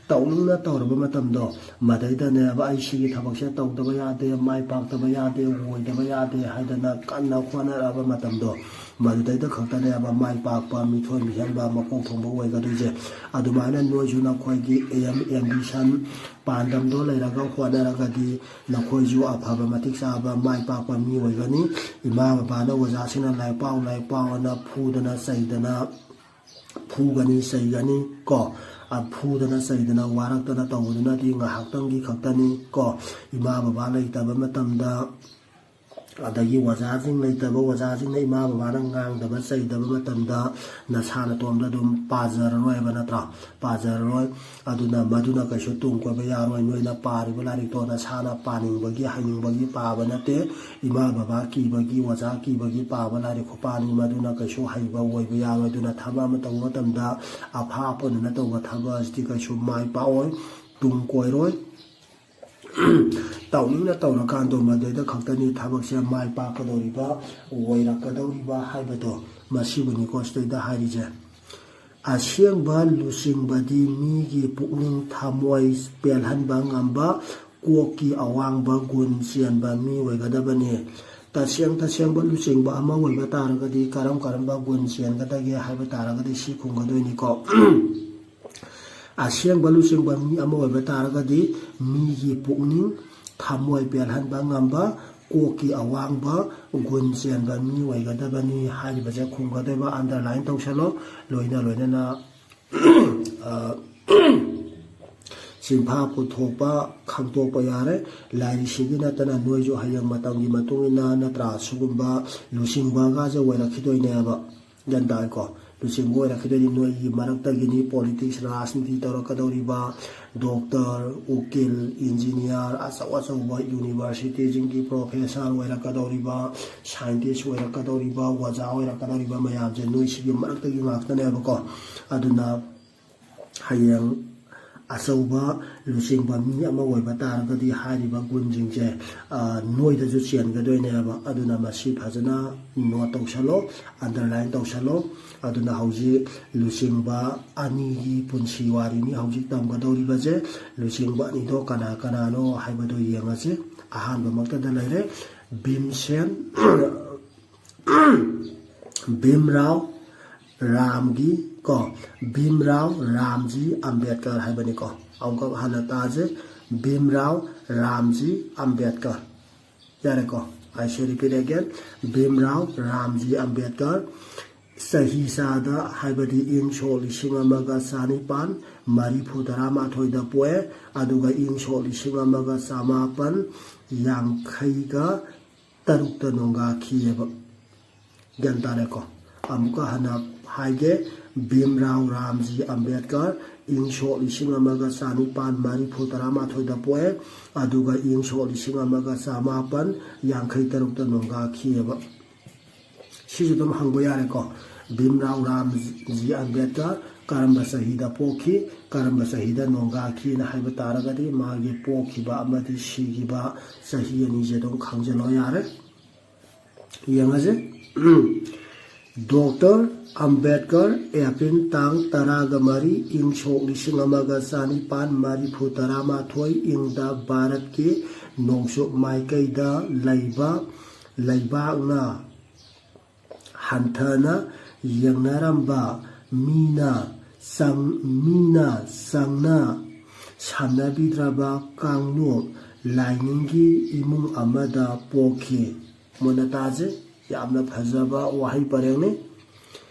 ꯇꯧꯅꯤꯡꯅ ꯇꯧꯔꯕ ꯃꯇꯝꯗꯣ, ꯃꯗꯩꯗꯅꯦꯕ ꯑꯩ ꯁꯤꯒꯤ ꯊꯕꯛꯁꯦ ꯇꯧꯗꯕ ꯌꯥꯗꯦ, ꯃꯥꯏ ꯄꯥꯛꯇꯕ ꯌꯥꯗꯦ, ꯑꯣꯏꯗꯕ ꯌꯥꯗꯦ ꯍꯥꯏꯗꯅ ꯀꯟꯅ ꯍꯣꯠꯅꯔꯛꯑꯕ ꯃꯇꯝꯗꯣ, ꯃꯗꯨꯗꯩꯗ ꯈꯛꯇꯅꯦꯕ ꯃꯥꯏ ꯄꯥꯛꯄ, ꯃꯤꯊꯣꯏ ꯃꯤꯍꯦꯟꯕ, ꯃꯀꯣꯛ ꯊꯣꯡꯕ ꯑꯣꯏꯒꯗꯣꯏꯁꯦ꯫ ꯑꯗꯨꯃꯥꯏꯅ ꯅꯣꯏꯁꯨ ꯅꯈꯣꯏꯒꯤ ꯑꯦꯝ, ꯑꯦꯝꯕꯤꯁꯟ, ꯄꯥꯟꯗꯝꯗꯣ ꯂꯩꯔꯒ ꯍꯣꯠꯅꯔꯒꯗꯤ ꯅꯈꯣꯏꯁꯨ ꯑꯐꯕ ꯃꯇꯤꯛ ꯆꯥꯕ ꯃꯥꯏ ꯄꯥꯛꯄ ꯃꯤ ꯑꯣꯏꯒꯅꯤ꯫ ꯏꯃꯥ ꯕꯕꯥꯅ, ꯑꯣꯖꯥꯁꯤꯡꯅ "ꯂꯥꯏꯔꯤꯛ ꯄꯥꯎ, ꯂꯥꯏꯔꯤꯛ ꯄꯥꯎ" ꯑꯅ ꯐꯨꯗꯅ ꯆꯩꯗꯅ ꯐꯨꯒꯅꯤ, ꯆꯩꯒꯅꯤ ꯀꯣ꯫ ꯑ, ꯐꯨꯗꯅ ꯆꯩꯗꯅ ꯋꯥꯔꯛꯇꯅ ꯇꯧꯕꯗꯨꯅꯗꯤ ꯉꯥꯏꯍꯥꯛꯇꯪꯒꯤ ꯈꯛꯇꯅꯤ ꯀꯣ꯫ ꯏꯃꯥ ꯕꯕꯥ ꯂꯩꯇꯕ ꯃꯇꯝꯗ, ꯑꯗꯒꯤ ꯑꯣꯖꯥꯁꯤꯡ ꯂꯩꯇꯕ, ꯑꯣꯖꯥꯁꯤꯡꯅ ꯏꯃꯥ ꯕꯕꯥꯅ ꯉꯥꯡꯗꯕ ꯆꯩꯗꯕ ꯃꯇꯝꯗ ꯅꯁꯥ ꯅꯇꯣꯝꯗ ꯑꯗꯨꯝ ꯄꯥꯖꯔꯔꯣꯏꯕ, ꯅꯠꯇ꯭ꯔꯥ? ꯄꯥꯖꯔꯔꯣꯏ꯫ ꯑꯗꯨꯅ ꯃꯗꯨꯅ ꯀꯩꯁꯨ ꯇꯨꯡ ꯀꯣꯏꯕ ꯌꯥꯔꯣꯏ꯫ ꯅꯣꯏꯅ ꯄꯥꯔꯤꯕ ꯂꯥꯏꯔꯤꯛꯇꯣ ꯅꯁꯥꯅ ꯄꯥꯅꯤꯡꯕꯒꯤ, ꯍꯩꯅꯤꯡꯕꯒꯤ ꯄꯥꯕ ꯅꯠꯇꯦ꯫ ꯏꯃꯥ ꯕꯕꯥ ꯀꯤꯕꯒꯤ, ꯑꯣꯖꯥ ꯀꯤꯕꯒꯤ ꯄꯥꯕ ꯂꯥꯏꯔꯤꯛ ꯈꯨꯄꯥꯅꯤ꯫ ꯃꯗꯨꯅ ꯀꯩꯁꯨ ꯍꯩꯕ ꯑꯣꯏꯕ ꯌꯥꯔꯣꯏ꯫ ꯑꯗꯨꯅ ꯊꯕꯛ ꯑꯃ ꯇꯧꯕ ꯃꯇꯝꯗ ꯑꯐꯥ ꯑꯄꯨꯟꯅꯅ ꯇꯧꯕ ꯊꯕꯛ ꯑꯁꯤꯗꯤ ꯀꯩꯁꯨ ꯃꯥꯏ ꯄꯥꯛꯑꯣꯏ, ꯇꯨꯡ ꯀꯣꯏꯔꯣꯏ꯫ ꯇꯧꯅꯤꯡꯅ ꯇꯧꯔꯀꯥꯟꯗꯣ ꯃꯗꯩꯗ ꯈꯛꯇꯅꯤ ꯊꯕꯛꯁꯦ ꯃꯥꯏ ꯄꯥꯛꯀꯗꯧꯔꯤꯕ, ꯑꯣꯏꯔꯛꯀꯗꯧꯔꯤꯕ ꯍꯥꯏꯕꯗꯣ꯫ ꯃꯁꯤꯕꯨꯅꯤꯀꯣ ꯁꯤꯗꯩꯗ ꯍꯥꯏꯔꯤꯁꯦ꯫ ꯑꯁꯦꯡꯕ ꯂꯨꯆꯤꯡꯕꯗꯤ ꯃꯤꯒꯤ ꯄꯨꯛꯅꯤꯡ ꯊꯃꯣꯏ ꯄꯦꯜꯍꯟꯕ ꯉꯝꯕ, ꯀꯣꯛꯀꯤ ꯑꯋꯥꯡꯕ ꯒꯨꯟ ꯆꯦꯟꯕ ꯃꯤ ꯑꯣꯏꯒꯗꯕꯅꯤ꯫ ꯇꯁꯦꯡ ꯇꯁꯦꯡꯕ ꯂꯨꯆꯤꯡꯕ ꯑꯃ ꯑꯣꯏꯕ ꯇꯥꯔꯒꯗꯤ ꯀꯔꯝ ꯀꯔꯝꯕ ꯒꯨꯟ ꯆꯦꯟꯒꯗꯒꯦ ꯍꯥꯏꯕ ꯇꯥꯔꯒꯗꯤ ꯁꯤ ꯈꯨꯝꯒꯗꯣꯏꯅꯤꯀꯣ꯫ ꯑꯁꯦꯡꯕ ꯂꯨꯆꯤꯡꯕ ꯃꯤ ꯑꯃ ꯑꯣꯏꯕ ꯇꯥꯔꯒꯗꯤ ꯃꯤꯒꯤ ꯄꯨꯛꯅꯤꯡ ꯊꯃꯣꯏ ꯄꯦꯜꯍꯟꯕ ꯉꯝꯕ, ꯀꯣꯛꯀꯤ ꯑꯋꯥꯡꯕ ꯒꯨꯟ ꯆꯦꯟꯕ ꯃꯤ ꯑꯣꯏꯒꯗꯕꯅꯤ ꯍꯥꯏꯔꯤꯕꯁꯦ ꯈꯨꯝꯒꯗꯣꯏꯕ꯫ Underline ꯇꯧꯁꯜꯂꯣ꯫ ꯂꯣꯏꯅ ꯂꯣꯏꯅꯅ, ꯑ, ꯆꯤꯟꯐꯥ ꯄꯨꯊꯣꯛꯄ, ꯈꯪꯗꯣꯛꯄ ꯌꯥꯔꯦ꯫ ꯂꯥꯏꯔꯤꯛꯁꯤꯒꯤ ꯅꯠꯇꯅ ꯅꯣꯏꯁꯨ ꯍꯌꯦꯡ ꯃꯇꯝꯒꯤ ꯃꯇꯨꯡ ꯏꯟꯅ, ꯅꯠꯇ꯭ꯔꯥ, ꯁꯤꯒꯨꯝꯕ ꯂꯨꯆꯤꯡꯕꯒꯁꯦ ꯑꯣꯏꯔꯛꯈꯤꯗꯣꯏꯅꯦꯕ꯫ ꯒ꯭ꯌꯥꯟ ꯇꯥꯏꯀꯣ? ꯂꯨꯆꯤꯡꯕ ꯑꯣꯏꯔꯛꯈꯤꯗꯣꯏꯅꯤ ꯅꯣꯏꯒꯤ ꯃꯔꯛꯇꯒꯤꯅꯤ꯫ Politics, ꯔꯥꯖꯅꯤꯇꯤ ꯇꯧꯔꯛꯀꯗꯧꯔꯤꯕ, ꯗꯣꯛꯇꯔ, ꯎꯀꯤꯜ, ꯏꯟꯖꯤꯅꯤꯌꯥꯔ, ꯑꯆꯧ ꯑꯆꯧꯕ ꯌꯨꯅꯤꯚꯔꯁꯤꯇꯤꯁꯤꯡꯒꯤ ꯄ꯭ꯔꯣꯐꯦꯁꯔ ꯑꯣꯏꯔꯛꯀꯗꯧꯔꯤꯕ, ꯁꯥꯏꯟꯇꯤꯁ ꯑꯣꯏꯔꯛꯀꯗꯧꯔꯤꯕ, ꯑꯣꯖꯥ ꯑꯣꯏꯔꯛꯀꯗꯧꯔꯤꯕ ꯃꯌꯥꯝꯁꯦ ꯅꯣꯏ ꯁꯤꯒꯤ ꯃꯔꯛꯇꯒꯤ ꯉꯥꯛꯇꯅꯦꯕꯀꯣ꯫ ꯑꯗꯨꯅ ꯍꯌꯦꯡ ꯑꯆꯧꯕ ꯂꯨꯆꯤꯡꯕ ꯃꯤ ꯑꯃ ꯑꯣꯏꯕ ꯇꯥꯔꯒꯗꯤ ꯍꯥꯏꯔꯤꯕ ꯒꯨꯟꯁꯤꯡꯁꯦ, ꯑ, ꯅꯣꯏꯗꯁꯨ ꯆꯦꯟꯒꯗꯣꯏꯅꯦꯕ꯫ ꯑꯗꯨꯅ ꯃꯁꯤ ꯐꯖꯅ note ꯇꯧꯁꯜꯂꯣ, underline ꯇꯧꯁꯜꯂꯣ꯫ ꯑꯗꯨꯅ ꯍꯧꯖꯤꯛ ꯂꯨꯆꯤꯡꯕ ꯑꯅꯤꯒꯤ ꯄꯨꯟꯁꯤ ꯋꯥꯔꯤꯅꯤ ꯍꯧꯖꯤꯛ ꯇꯝꯒꯗꯧꯔꯤꯕꯁꯦ꯫ ꯂꯨꯆꯤꯡꯕ ꯑꯅꯤꯗꯣ ꯀꯅꯥ ꯀꯅꯥꯅꯣ ꯍꯥꯏꯕꯗꯣ ꯌꯦꯡꯉꯁꯤ꯫ ꯑꯍꯥꯟꯕꯃꯛꯇꯗ ꯂꯩꯔꯦ ꯚꯤꯝꯁꯦꯟ, ꯚꯤꯝꯔꯥꯎ ꯔꯥꯝꯒꯤ ꯀꯣ, ꯚꯤꯝꯔꯥꯎ ꯔꯥꯝꯖꯤ ꯑꯝꯕꯦꯗꯀꯔ ꯍꯥꯏꯕꯅꯤꯀꯣ꯫ ꯑꯃꯨꯛꯀ ꯍꯟꯅ ꯇꯥꯁꯦ, ꯚꯤꯝꯔꯥꯎ ꯔꯥꯝꯖꯤ ꯑꯝꯕꯦꯗꯀꯔ꯫ ꯌꯥꯔꯦꯀꯣ? I say repeat again, ꯚꯤꯝꯔꯥꯎ ꯔꯥꯝꯖꯤ Ambedkar. ꯆꯍꯤ ꯆꯥꯗ, ꯍꯥꯏꯕꯗꯤ ꯏꯪ ꯁꯣꯛ ꯂꯤꯁꯤꯡ ꯑꯃꯒ ꯆꯅꯤꯄꯥꯟ ꯃꯔꯤꯐꯨ ꯇꯔꯥꯃꯥꯊꯣꯏꯗ ꯄꯣꯛꯑꯦ, ꯑꯗꯨꯒ ꯏꯪ ꯁꯣꯛ ꯂꯤꯁꯤꯡ ꯑꯃꯒ ꯆꯃꯥꯄꯟ ꯌꯥꯡꯈꯩꯒ ꯇꯔꯨꯛꯇ ꯅꯣꯡꯒꯥꯈꯤꯑꯕ꯫ ꯒ꯭ꯌꯥꯟ ꯇꯥꯔꯦꯀꯣ? ꯑꯃꯨꯛꯀ ꯍꯟꯅ ꯍꯥꯏꯒꯦ, ꯚꯤꯝꯔꯥꯎ ꯔꯥꯝꯖꯤ ꯑꯝꯕꯦꯗꯀꯔ ꯏꯪ ꯁꯣꯛ ꯂꯤꯁꯤꯡ ꯑꯃꯒ ꯆꯅꯤꯄꯥꯟ ꯃꯔꯤꯐꯨ ꯇꯔꯥꯃꯥꯊꯣꯏꯗ ꯄꯣꯛꯑꯦ, ꯑꯗꯨꯒ ꯏꯪ ꯁꯣꯛ ꯂꯤꯁꯤꯡ ꯑꯃꯒ ꯆꯃꯥꯄꯟ ꯌꯥꯡꯈꯩ ꯇꯔꯨꯛꯇ ꯅꯣꯡꯒꯥꯈꯤꯑꯕ꯫ ꯁꯤꯁꯨ ꯑꯗꯨꯝ ꯍꯪꯕ ꯌꯥꯔꯦꯀꯣ꯫ ꯚꯤꯝꯔꯥꯎ ꯔꯥꯝꯖꯤ ꯑꯝꯕꯦꯗꯀꯔ ꯀꯔꯝꯕ ꯆꯍꯤꯗ ꯄꯣꯛꯈꯤ, ꯀꯔꯝꯕ ꯆꯍꯤꯗ ꯅꯣꯡꯒꯥꯈꯤꯅ ꯍꯥꯏꯕ ꯇꯥꯔꯒꯗꯤ ꯃꯥꯒꯤ ꯄꯣꯛꯈꯤꯕ ꯑꯃꯗꯤ ꯁꯤꯈꯤꯕ ꯆꯍꯤ ꯑꯅꯤꯁꯦ ꯑꯗꯨꯝ ꯈꯪꯖꯤꯜꯂꯣ ꯌꯥꯔꯦ꯫ ꯌꯦꯡꯉꯁꯦ꯫ ꯗꯣꯛꯇꯔ ꯑꯝꯕꯦꯗꯀꯔ ꯑꯦꯄ꯭ꯔꯤꯜ ꯇꯥꯡ ꯇꯔꯥꯒ ꯃꯔꯤ, ꯏꯪ ꯁꯣꯛ ꯂꯤꯁꯤꯡ ꯑꯃꯒ ꯆꯅꯤꯄꯥꯟ ꯃꯔꯤꯐꯨ ꯇꯔꯥꯃꯥꯊꯣꯏ ꯏꯪꯗ ꯚꯥꯔꯠꯀꯤ ꯅꯣꯡꯆꯨꯞ ꯃꯥꯏꯀꯩꯗ ꯂꯩꯕ ꯂꯩꯕꯥꯛꯅ ꯍꯟꯊꯅ ꯌꯦꯡꯅꯔꯝꯕ ꯃꯤꯅ ꯆꯪ-, ꯃꯤꯅ ꯆꯪꯅ ꯁꯥꯟꯅꯕꯤꯗ꯭ꯔꯕ ꯀꯥꯡꯂꯨꯞ ꯂꯥꯏꯅꯤꯡꯒꯤ ꯏꯃꯨꯡ ꯑꯃꯗ ꯄꯣꯛꯈꯤ꯫ ꯃꯨꯟꯅ ꯇꯥꯁꯦ, ꯌꯥꯝꯅ ꯐꯖꯕ ꯋꯥꯍꯩ ꯄꯔꯦꯡꯅꯤ꯫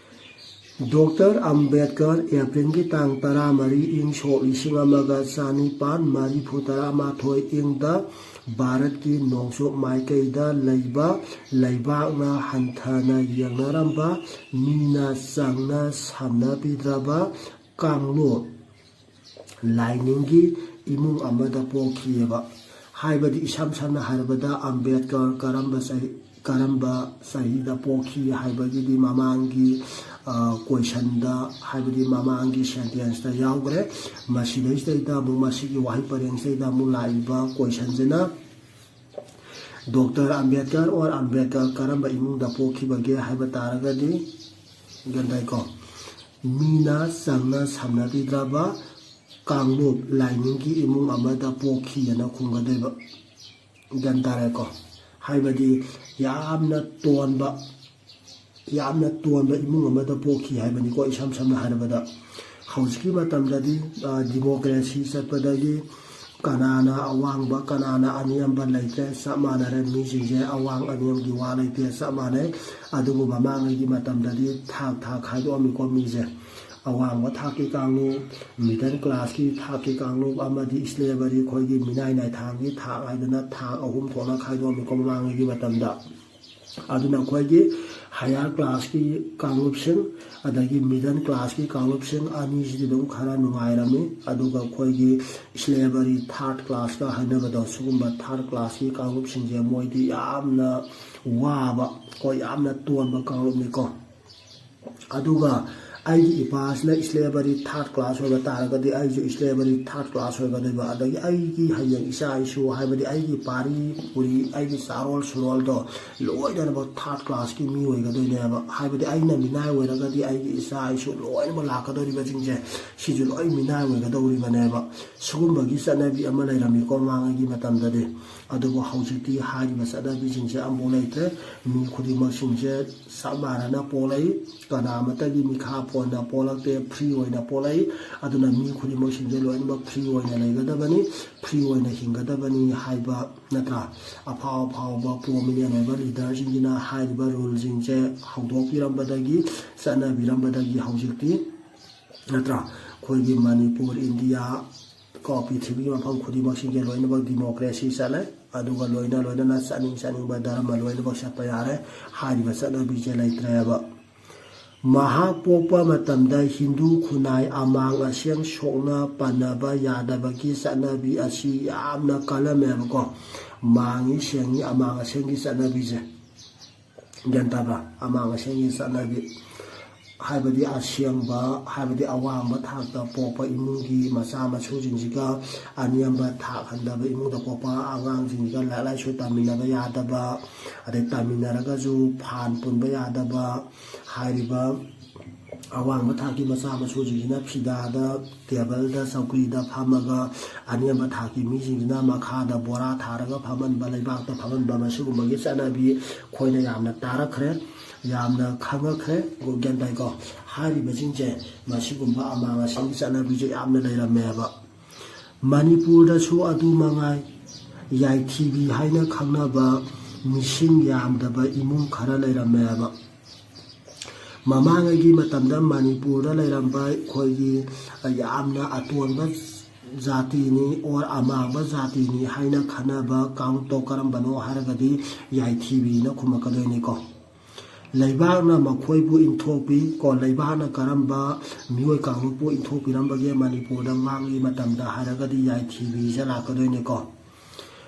ꯗꯣꯛꯇꯔ ꯑꯝꯕꯦꯗꯀꯔ ꯑꯦꯄ꯭ꯔꯤꯜꯒꯤ ꯇꯥꯡ ꯇꯔꯥꯃꯔꯤ ꯏꯪ ꯁꯣꯛ ꯂꯤꯁꯤꯡ ꯑꯃꯒ ꯆꯅꯤꯄꯥꯟ ꯃꯔꯤꯐꯨ ꯇꯔꯥꯃꯥꯊꯣꯏ ꯏꯪꯗ ꯚꯥꯔꯠꯀꯤ ꯅꯣꯡꯆꯨꯞ ꯃꯥꯏꯀꯩꯗ ꯂꯩꯕ ꯂꯩꯕꯥꯛꯅ ꯍꯟꯊꯅ ꯌꯦꯡꯅꯔꯝꯕ ꯃꯤꯅ ꯆꯪꯅ ꯁꯥꯟꯅꯕꯤꯗ꯭ꯔꯕ ꯀꯥꯡꯂꯨꯞ ꯂꯥꯏꯅꯤꯡꯒꯤ ꯏꯃꯨꯡ ꯑꯃꯗ ꯄꯣꯛꯈꯤꯑꯕ꯫ ꯍꯥꯏꯕꯗꯤ ꯏꯁꯝ ꯁꯝꯅ ꯍꯥꯏꯔꯕꯗ ꯑꯝꯕꯦꯗꯀꯔ ꯀꯔꯝꯕ ꯆꯍꯤ, ꯀꯔꯝꯕ ꯆꯍꯤꯗ ꯄꯣꯛꯈꯤ ꯍꯥꯏꯕꯒꯤꯗꯤ ꯃꯃꯥꯡꯒꯤ, ꯑ, ꯀꯣꯏꯁꯟꯗ, ꯍꯥꯏꯕꯗꯤ ꯃꯃꯥꯡꯒꯤ ꯁꯦꯟꯇꯦꯟꯁꯇ ꯌꯥꯎꯈ꯭ꯔꯦ꯫ ꯃꯁꯤꯗꯩꯁꯤꯗꯩꯗ ꯑꯃꯨꯛ, ꯃꯁꯤꯒꯤ ꯋꯥꯍꯩ ꯄꯔꯦꯡꯁꯤꯗꯩꯗ ꯑꯃꯨꯛ ꯂꯥꯛꯏꯕ ꯀꯣꯏꯁꯟꯁꯤꯅ ꯗꯣꯛꯇꯔ ꯑꯝꯕꯦꯗꯀꯔ ꯑꯣꯔ ꯑꯝꯕꯦꯗꯀꯔ ꯀꯔꯝꯕ ꯏꯃꯨꯡꯗ ꯄꯣꯛꯈꯤꯕꯒꯦ ꯍꯥꯏꯕ ꯇꯥꯔꯒꯗꯤ, ꯒ꯭ꯌꯥꯟ ꯇꯥꯏꯀꯣ? ꯃꯤꯅ ꯆꯪꯅ ꯁꯝꯅꯕꯤꯗ꯭ꯔꯕ ꯀꯥꯡꯂꯨꯞ ꯂꯥꯏꯅꯤꯡꯒꯤ ꯏꯃꯨꯡ ꯑꯃꯗ ꯄꯣꯛꯈꯤꯑꯅ ꯈꯨꯝꯒꯗꯣꯏꯕ꯫ ꯒ꯭ꯌꯥꯟ ꯇꯥꯔꯦꯀꯣ? ꯍꯥꯏꯕꯗꯤ ꯌꯥꯝꯅ ꯇꯣꯟꯕ, ꯌꯥꯝꯅ ꯇꯣꯟꯕ ꯏꯃꯨꯡ ꯑꯃꯗ ꯄꯣꯛꯈꯤ ꯍꯥꯏꯕꯅꯤꯀꯣ, ꯏꯁꯝ ꯁꯝꯅ ꯍꯥꯏꯔꯕꯗ꯫ ꯍꯧꯖꯤꯛꯀꯤ ꯃꯇꯝꯗꯗꯤ, ꯑ, ꯗꯤꯃꯣꯀ꯭ꯔꯦꯁꯤ ꯆꯠꯄꯗꯒꯤ ꯀꯅꯥꯅ ꯑꯋꯥꯡꯕ, ꯀꯅꯥꯅ ꯑꯅꯦꯝꯕ ꯂꯩꯇ꯭ꯔꯦ, ꯆꯞ ꯃꯥꯟꯅꯔꯦ꯫ ꯃꯤꯁꯤꯡꯁꯦ ꯑꯋꯥꯡ ꯑꯅꯦꯝꯒꯤ ꯋꯥ ꯂꯩꯇꯦ, ꯆꯞ ꯃꯥꯟꯅꯩ꯫ ꯑꯗꯨꯕꯨ ꯃꯃꯥꯡꯉꯩꯒꯤ ꯃꯇꯝꯗꯗꯤ ꯊꯥꯛ ꯊꯥꯛ ꯈꯥꯏꯗꯣꯛꯑꯝꯃꯤꯀꯣ ꯃꯤꯁꯦ꯫ ꯑꯋꯥꯡꯕ ꯊꯥꯛꯀꯤ ꯀꯥꯡꯂꯨꯞ, ꯃꯤꯗꯜ ꯀ꯭ꯂꯥꯁꯀꯤ ꯊꯥꯛꯀꯤ ꯀꯥꯡꯂꯨꯞ, ꯑꯃꯗꯤ ꯁ꯭ꯂꯦꯕꯔꯤ, ꯑꯩꯈꯣꯏꯒꯤ ꯃꯤꯅꯥꯏ ꯅꯥꯏꯊꯥꯡꯒꯤ ꯊꯥꯛ ꯍꯥꯏꯗꯅ ꯊꯥꯛ ꯑꯍꯨꯝ ꯊꯣꯛꯅ ꯈꯥꯏꯗꯣꯛꯑꯝꯃꯤꯀꯣ ꯃꯃꯥꯡꯉꯩꯒꯤ ꯃꯇꯝꯗ꯫ ꯑꯗꯨꯅ ꯑꯩꯈꯣꯏꯒꯤ ꯍꯥꯌꯔ ꯀ꯭ꯂꯥꯁꯀꯤ ꯀꯥꯡꯂꯨꯞꯁꯤꯡ, ꯑꯗꯒꯤ ꯃꯤꯗꯜ ꯀ꯭ꯂꯥꯁꯀꯤ ꯀꯥꯡꯂꯨꯞꯁꯤꯡ ꯑꯅꯤꯁꯤꯗꯤ ꯑꯗꯨꯝ ꯈꯔ ꯅꯨꯡꯉꯥꯏꯔꯝꯃꯤ꯫ ꯑꯗꯨꯒ ꯑꯩꯈꯣꯏꯒꯤ ꯁ꯭ꯂꯦꯕꯔꯤ ꯊꯥꯔꯠ ꯀ꯭ꯂꯥꯁꯀ ꯍꯥꯏꯅꯕꯗꯣ, ꯁꯤꯒꯨꯝꯕ ꯊꯥꯔꯠ ꯀ꯭ꯂꯥꯁꯀꯤ ꯀꯥꯡꯂꯨꯞꯁꯤꯡꯁꯦ ꯃꯣꯏꯗꯤ ꯌꯥꯝꯅ ꯋꯥꯕ, ꯀꯣ, ꯌꯥꯝꯅ ꯇꯣꯟꯕ ꯀꯥꯡꯂꯨꯞꯅꯤꯀꯣ꯫ ꯑꯗꯨꯒ ꯑꯩꯒꯤ ꯏꯄꯥꯁꯤꯅ slavery third class ꯑꯣꯏꯕ ꯇꯥꯔꯒꯗꯤ ꯑꯩꯁꯨ slavery third class ꯑꯣꯏꯒꯗꯣꯏꯕ꯫ ꯑꯗꯒꯤ ꯑꯩꯒꯤ ꯍꯌꯦꯡ ꯏꯆꯥ ꯏꯁꯨ, ꯍꯥꯏꯕꯗꯤ ꯑꯩꯒꯤ ꯄꯥꯔꯤ ꯄꯨꯔꯤ, ꯑꯩꯒꯤ ꯆꯥꯔꯣꯜ ꯁꯨꯔꯣꯜꯗꯣ ꯂꯣꯏꯅꯃꯛ third classꯀꯤ ꯃꯤ ꯑꯣꯏꯒꯗꯣꯏꯅꯦꯕ꯫ ꯍꯥꯏꯕꯗꯤ ꯑꯩꯅ ꯃꯤꯅꯥꯏ ꯑꯣꯏꯔꯒꯗꯤ ꯑꯩꯒꯤ ꯏꯆꯥ ꯏꯁꯨ ꯂꯣꯏꯅꯃꯛ ꯂꯥꯛꯀꯗꯧꯔꯤꯕꯁꯤꯡꯁꯦ ꯁꯤꯁꯨ ꯂꯣꯏ ꯃꯤꯅꯥꯏ ꯑꯣꯏꯒꯗꯧꯔꯤꯕꯅꯦꯕ꯫ ꯁꯤꯒꯨꯝꯕꯒꯤ ꯆꯠꯅꯕꯤ ꯑꯃ ꯂꯩꯔꯝꯃꯤꯀꯣ ꯃꯃꯥꯡꯉꯩꯒꯤ ꯃꯇꯝꯗꯗꯤ꯫ ꯑꯗꯨꯕꯨ ꯍꯧꯖꯤꯛꯇꯤ ꯍꯥꯏꯔꯤꯕ ꯆꯠꯅꯕꯤꯁꯤꯡꯁꯦ ꯑꯃꯐꯥꯎ ꯂꯩꯇ꯭ꯔꯦ꯫ ꯃꯤ ꯈꯨꯗꯤꯡꯃꯛꯁꯤꯡꯁꯦ ꯆꯞ ꯃꯥꯟꯅꯅ ꯄꯣꯛꯂꯛꯏ꯫ ꯀꯅꯥ ꯑꯃꯠꯇꯒꯤ ꯃꯤꯈꯥ ꯄꯣꯟꯅ ꯄꯣꯛꯂꯛꯇꯦ, free ꯑꯣꯏꯅ ꯄꯣꯛꯂꯛꯏ꯫ ꯑꯗꯨꯅ ꯃꯤ ꯈꯨꯗꯤꯡꯃꯛꯁꯤꯡꯁꯦ ꯂꯣꯏꯅꯃꯛ free ꯑꯣꯏꯅ ꯂꯩꯒꯗꯕꯅꯤ, free ꯑꯣꯏꯅ ꯍꯤꯡꯒꯗꯕꯅꯤ ꯍꯥꯏꯕ ꯅꯠꯇ꯭ꯔꯥ? ꯑꯐꯥꯎ ꯑꯐꯥꯎꯕ prominent ꯑꯣꯏꯕ leaderꯁꯤꯡꯁꯤꯅ ꯍꯥꯏꯔꯤꯕ ruleꯁꯤꯡꯁꯦ ꯍꯧꯗꯣꯛꯄꯤꯔꯝꯕꯗꯒꯤ, ꯆꯠꯅꯕꯤꯔꯝꯕꯗꯒꯤ ꯍꯧꯖꯤꯛꯇꯤ ꯅꯠꯇ꯭ꯔꯥ? ꯑꯩꯈꯣꯏꯒꯤ ꯃꯅꯤꯄꯨꯔ, ꯏꯟꯗꯤꯌꯥ ꯀꯣ, ꯄ꯭ꯔꯤꯊꯤꯕꯤꯒꯤ ꯃꯐꯝ ꯈꯨꯗꯤꯡꯃꯛꯁꯤꯡꯁꯦ ꯂꯣꯏꯅꯃꯛ democracy ꯆꯠꯂꯦ꯫ ꯑꯗꯨꯒ ꯂꯣꯏꯅ ꯂꯣꯏꯅꯅ ꯆꯠꯅꯤꯡ ꯆꯠꯅꯤꯡꯕ ꯙꯔꯃ ꯂꯣꯏꯅꯃꯛ ꯆꯠꯄ ꯌꯥꯔꯦ꯫ ꯍꯥꯏꯔꯤꯕ ꯆꯠꯅꯕꯤꯁꯦ ꯂꯩꯇ꯭ꯔꯦꯕ꯫ ꯃꯍꯥꯛ ꯄꯣꯛꯄ ꯃꯇꯝꯗ ꯍꯤꯟꯗꯨ ꯈꯨꯟꯅꯥꯏ ꯑꯃꯥꯡ ꯑꯁꯦꯡ ꯁꯣꯛꯅ ꯄꯟꯅꯕ ꯌꯥꯗꯕꯒꯤ ꯆꯠꯅꯕꯤ ꯑꯁꯤ ꯌꯥꯝꯅ ꯀꯜꯂꯝꯃꯦꯕꯀꯣ꯫ ꯃꯥꯡꯉꯤ ꯁꯦꯡꯉꯤ ꯑꯃꯥꯡ ꯑꯁꯦꯡꯒꯤ ꯆꯠꯅꯕꯤꯁꯦ꯫ ꯒ꯭ꯌꯥꯟ ꯇꯥꯕ꯭ꯔꯥ? ꯑꯃꯥꯡ ꯑꯁꯦꯡꯒꯤ ꯆꯠꯅꯕꯤ ꯍꯥꯏꯕꯗꯤ ꯑꯁꯦꯡꯕ, ꯍꯥꯏꯕꯗꯤ ꯑꯋꯥꯡꯕ ꯊꯥꯛꯇ ꯄꯣꯛꯄ ꯏꯃꯨꯡꯒꯤ ꯃꯆꯥ ꯃꯁꯨꯁꯤꯡꯁꯤꯒ ꯑꯅꯦꯝꯕ ꯊꯥꯛ ꯍꯟꯊꯕ ꯏꯃꯨꯡꯗ ꯄꯣꯛꯄ ꯑꯉꯥꯡꯁꯤꯡꯁꯤꯒ ꯂꯥꯏꯔꯤꯛ ꯂꯥꯏꯁꯨ ꯇꯝꯃꯤꯟꯅꯕ ꯌꯥꯗꯕ, ꯑꯗꯩ ꯇꯝꯃꯤꯟꯅꯔꯒꯁꯨ ꯐꯥꯟ ꯄꯨꯟꯕ ꯌꯥꯗꯕ, ꯍꯥꯏꯔꯤꯕ ꯑꯋꯥꯡꯕ ꯊꯥꯛꯀꯤ ꯃꯆꯥ ꯃꯁꯨꯁꯤꯡꯁꯤꯅ ꯐꯤꯗꯥꯗ, ꯇꯦꯕꯜꯗ, ꯆꯧꯀ꯭ꯔꯤꯗ ꯐꯝꯃꯒ ꯑꯅꯦꯝꯕ ꯊꯥꯛꯀꯤ ꯃꯤꯁꯤꯡꯁꯤꯅ ꯃꯈꯥꯗ ꯕꯣꯔꯥ ꯊꯥꯔꯒ ꯐꯝꯍꯟꯕ, ꯂꯩꯕꯥꯛꯇ ꯐꯝꯍꯟꯕ, ꯃꯁꯤꯒꯨꯝꯕꯒꯤ ꯆꯠꯅꯕꯤ ꯑꯩꯈꯣꯏꯅ ꯌꯥꯝꯅ ꯇꯥꯔꯛꯈ꯭ꯔꯦ, ꯌꯥꯝꯅ ꯈꯪꯉꯛꯈ꯭ꯔꯦ꯫ ꯒ꯭ꯌꯥꯟ ꯇꯥꯏꯀꯣ? ꯍꯥꯏꯔꯤꯕꯁꯤꯡꯁꯦ ꯃꯁꯤꯒꯨꯝꯕ ꯑꯃꯥꯡ ꯑꯁꯦꯡꯒꯤ ꯆꯠꯅꯕꯤꯁꯦ ꯌꯥꯝꯅ ꯂꯩꯔꯝꯃꯦꯕ꯫ ꯃꯅꯤꯄꯨꯔꯗꯁꯨ ꯑꯗꯨ ꯃꯉꯥꯏ, ꯌꯥꯏꯊꯤꯕꯤ ꯍꯥꯏꯅ ꯈꯪꯅꯕ ꯃꯤꯁꯤꯡ ꯌꯥꯝꯗꯕ ꯏꯃꯨꯡ ꯈꯔ ꯂꯩꯔꯝꯃꯦꯕ꯫ ꯃꯃꯥꯡꯉꯩꯒꯤ ꯃꯇꯝꯗ ꯃꯅꯤꯄꯨꯔꯗ ꯂꯩꯔꯝꯕ ꯑꯩꯈꯣꯏꯒꯤ ꯌꯥꯝꯅ ꯑꯇꯣꯟꯕ ꯖꯥꯇꯤꯅꯤ or ꯑꯃꯥꯡꯕ ꯖꯥꯇꯤꯅꯤ ꯍꯥꯏꯅ ꯈꯟꯅꯕ ꯀꯥꯡꯂꯨꯞꯇꯣ ꯀꯔꯝꯕꯅꯣ ꯍꯥꯏꯔꯒꯗꯤ ꯌꯥꯏꯊꯤꯕꯤꯅ ꯈꯨꯝꯃꯛꯀꯗꯣꯏꯅꯤꯀꯣ꯫ ꯂꯩꯕꯥꯛꯅ ꯃꯈꯣꯏꯕꯨ ꯏꯟꯊꯣꯛꯄꯤ ꯀꯣ꯫ ꯂꯩꯕꯥꯛꯅ ꯀꯔꯝꯕ ꯃꯤꯑꯣꯏ ꯀꯥꯡꯂꯨꯞꯄꯨ ꯏꯟꯊꯣꯛꯄꯤꯔꯝꯕꯒꯦ ꯃꯅꯤꯄꯨꯔꯗ ꯃꯃꯥꯡꯉꯩ ꯃꯇꯝꯗ ꯍꯥꯏꯔꯒꯗꯤ ꯌꯥꯏꯊꯤꯕꯤꯁꯦ ꯂꯥꯛꯀꯗꯣꯏꯅꯤꯀꯣ꯫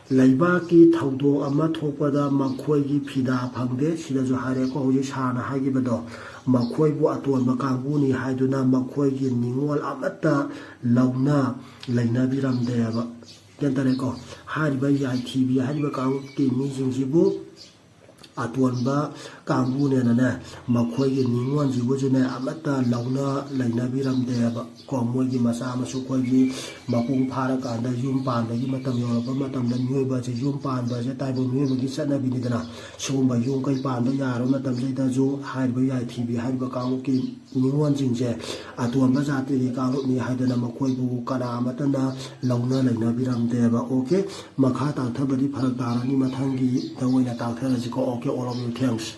ꯂꯩꯕꯥꯛꯀꯤ ꯊꯧꯗꯣꯛ ꯑꯃ ꯊꯣꯛꯄꯗ ꯃꯈꯣꯏꯒꯤ ꯐꯤꯗꯥ ꯐꯪꯗꯦ꯫ ꯁꯤꯗꯁꯨ ꯍꯥꯏꯔꯦꯀꯣ, ꯍꯧꯖꯤꯛ ꯁꯥꯔꯅ ꯍꯥꯏꯈꯤꯕꯗꯣ, ꯃꯈꯣꯏꯕꯨ ꯑꯇꯣꯟꯕ ꯀꯥꯡꯕꯨꯅꯤ ꯍꯥꯏꯗꯨꯅ ꯃꯈꯣꯏꯒꯤ ꯅꯤꯡꯉꯣꯜ ꯑꯃꯠꯇ ꯂꯧꯅ ꯂꯩꯅꯕꯤꯔꯝꯗꯦꯕ꯫ ꯒ꯭ꯌꯥꯟ ꯇꯥꯔꯦꯀꯣ? ꯍꯥꯏꯔꯤꯕ ꯌꯥꯏꯊꯤꯕꯤ ꯍꯥꯏꯔꯤꯕ ꯀꯥꯡꯂꯨꯞꯀꯤ ꯃꯤꯁꯤꯡꯁꯤꯕꯨ ꯑꯇꯣꯟꯕ ꯀꯥꯡꯕꯨꯅꯦꯅꯅꯦ, ꯃꯈꯣꯏꯒꯤ ꯅꯤꯡꯉꯣꯜꯁꯤꯕꯨꯁꯨꯅꯦ ꯑꯃꯠꯇ ꯂꯧꯅ ꯂꯩꯅꯕꯤꯔꯝꯗꯦꯕ꯫ ꯀꯣ, ꯃꯣꯏꯒꯤ ꯃꯆꯥ ꯃꯁꯨ ꯑꯩꯈꯣꯏꯒꯤ ꯃꯄꯨꯡ ꯐꯥꯔꯀꯥꯟꯗ ꯌꯨꯝ ꯄꯥꯟꯕꯒꯤ ꯃꯇꯝ ꯌꯧꯔꯛꯄ ꯃꯇꯝꯗ, ꯃꯤꯑꯣꯏꯕꯁꯦ ꯌꯨꯝ ꯄꯥꯟꯕꯁꯦ ꯇꯥꯏꯕꯪ ꯃꯤꯑꯣꯏꯕꯒꯤ ꯆꯠꯅꯕꯤꯅꯤꯗꯅ, ꯁꯤꯒꯨꯝꯕ ꯌꯨꯝ ꯀꯩ ꯄꯥꯟꯕ ꯌꯥꯔꯕ ꯃꯇꯝꯁꯤꯗꯁꯨ ꯍꯥꯏꯔꯤꯕ ꯌꯥꯏꯊꯤꯕꯤ ꯍꯥꯏꯔꯤꯕ ꯀꯥꯡꯂꯨꯞꯀꯤ ꯅꯤꯉꯣꯜꯁꯤꯡꯁꯦ ꯑꯇꯣꯟꯕ ꯖꯥꯇꯤꯒꯤ ꯀꯥꯡꯂꯨꯞꯅꯤ ꯍꯥꯏꯗꯅ ꯃꯈꯣꯏꯕꯨ ꯀꯅꯥ ꯑꯃꯠꯇꯅ ꯂꯧꯅ ꯂꯩꯅꯕꯤꯔꯝꯗꯦꯕ꯫ ꯑꯣꯀꯦ, ꯃꯈꯥ ꯇꯥꯛꯊꯕꯗꯤ ꯐꯔꯛ ꯇꯥꯔꯅꯤ, ꯃꯊꯪꯒꯤꯗ ꯑꯣꯏꯅ ꯇꯥꯛꯊꯔꯁꯤꯀꯣ꯫ Okay, all of you, thanks꯫